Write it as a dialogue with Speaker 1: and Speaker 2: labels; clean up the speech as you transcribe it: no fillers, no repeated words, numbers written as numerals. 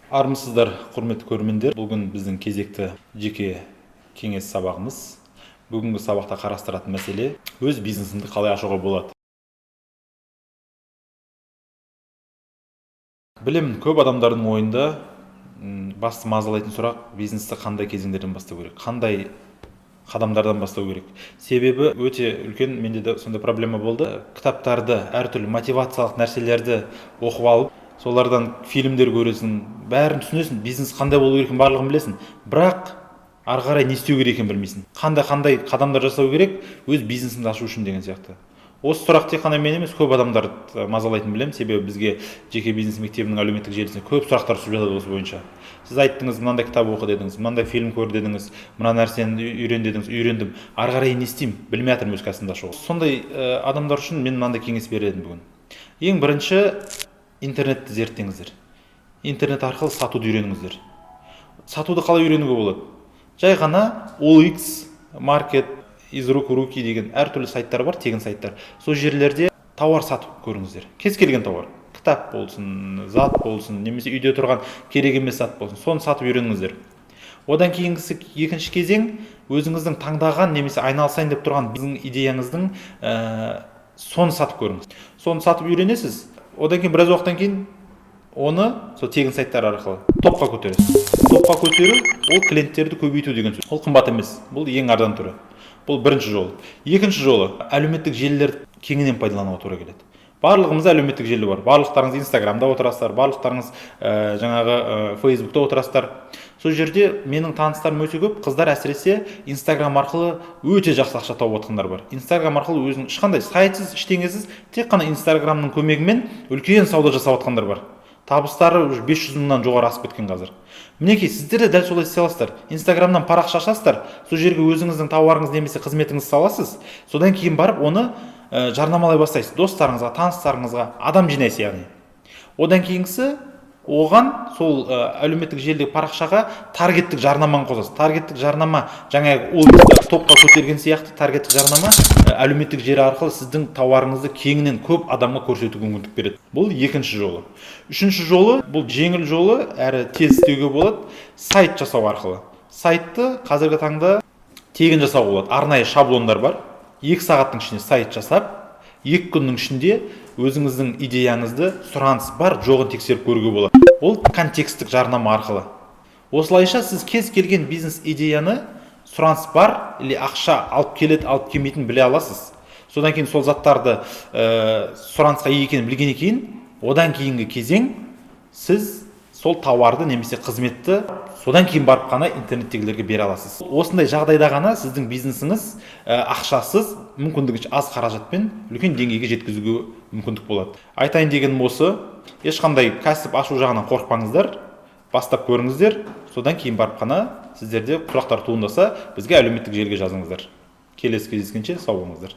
Speaker 1: Армысыздар, құрметті көрермендер! Бүгін біздің кезекті жеке кеңес сабағымыз. Бүгінгі сабақта қарастыратын мәселе: өз бизнесіңді қалай ашуға болады. Білемін, көп адамдардың ойында басты мазалайтын сұрақ: бизнесті қандай кезеңдерден бастау керек, қандай қадамдардан бастау керек? Себебі өте үлкен менде де сондай проблема болды. Кітаптарды, әртүрлі мотивациялық нәрселерді оқып алып, солардан фильмдер көресің, бәрін түсінесің, бизнес қандай болу керек екенін барлығын білесің, бірақ ары қарай не істеу керек екенін білмейсің, қандай қадамдар жасау керек өз бизнесіңді ашу үшін деген сияқты. Осы сұрақ тек қана мен емес, көп адамдарды мазалайтынын білемін, себебі бізге жеке бизнес мектебінің әлеуметтік желісіне көп сұрақтар түсіп жатады осы бойынша. Сіз айттыңыз, мынандай кітап оқы дедіңіз, мынандай фильм көр дедіңіз, мына нәрсені үйрен дедіңіз, үйрендім, ары қарай не істеймін, білмей жатырмын өз кәсібімді ашуға. Сондай адамдар үшін мен мынандай кеңес берер едім бүгін. Ең бірінші, интернетті зерттеңіздер, интернет арқылы сатуды үйреніңіздер. Сатуды қалай үйренуге болады? Жай ғана OLX Market, из рук в руки деген әртүрлі сайттар бар, тегін сайттар. Сол жерлерде тауар сатып көріңіздер. Кез келген тауар, кітап болсын, зат болсын немесе үйде тұрған керек емес зат болсын, соны сатып үйреніңіздер. Одан кейінгісі, екінші кезең, өзіңіздің таңдаған немесе айналысайын деп тұрған бизнес идеяңыздың соны сатып көріңіз. Соны сатып үйренесіз. Одан кейін, біраз уақыттан кейін оны сол тегін сайттар арқылы топқа көтересіз. Топқа көтеру — ол клиенттерді көбейту деген сөз. Ол қымбат емес, бұл ең арзан түрі. Бұл бірінші жолы. Екінші жолы — әлеуметтік желілерді кеңінен пайдалануға тура келеді. Барлығымызда әлеуметтік желі бар, барлықтарыңыз Инстаграмда отырасыздар, барлықтарыңыз жаңағы Фейсбукта отырасыздар. Сол жерде менің таныстарым өте көп, қыздар әсіресе Инстаграм арқылы өте жақсы ақша тауып жатқандар бар. Инстаграм арқылы өзінің ешқандай сайтсыз, ештеңесіз, тек қана Инстаграмның көмегімен үлкен сауда жасап жатқандар бар. Табыстары уже 500 мыңнан жоғары асып кеткен қазір. Мінекей, сіздер де дәл солай істей аласыздар. Инстаграмнан парақша ашасыздар, сол жерге өзіңіздің тауарыңыз немесе қызметіңізді саласыз. Содан кейін барып оны жарнамалай бастайсыз достарыңызға, таныстарыңызға, адам жинайсыз яғни. Одан кейінгісі, оған сол әлеуметтік желідегі парақшаға таргеттік жарнаманы қосасыз. Таргеттік жарнама, жаңағы ол топқа көтерген сияқты, таргеттік жарнама әлеуметтік желі арқылы сіздің тауарыңызды кеңінен көп адамға көрсетуге мүмкіндік береді. Бұл екінші жолы. Үшінші жолы, бұл жеңіл жолы әрі тез істеуге болады, сайт жасау арқылы. Сайтты қазіргі таңда тегін жасауға болады, арнайы шаблондар бар. 2 сағаттың ішінде сайт жасап, 2 күннің ішінде өзіңіздің идеяңызды сұраныс бар жоғын тексеріп көруге болады. Ол контекстік жарнама арқылы. Осылайша сіз кез келген бизнес идеяны сұраныс бар или ақша алып келеді, алып келмейтінін біле аласыз. Содан кейін сол заттарды сұранысқа ие екенін білгеннен кейін, одан кейінгі кезең, сіз сол тауарды немесе қызметті содан кейін барып қана интернеттегілерге бере аласыз. Осындай жағдайда ғана сіздің бизнесіңіз ақшасыз, мүмкіндігінше аз қаражатпен үлкен деңгейге жеткізуге мүмкіндік болады. Айтайын дегенім осы: ешқандай кәсіп ашу жағынан қорықпаңыздар, бастап көріңіздер. Содан кейін барып қана сіздерде сұрақтар туындаса, бізге әлеуметтік желіге жазыңыздар. Келесі кездескенше сау болыңыздар!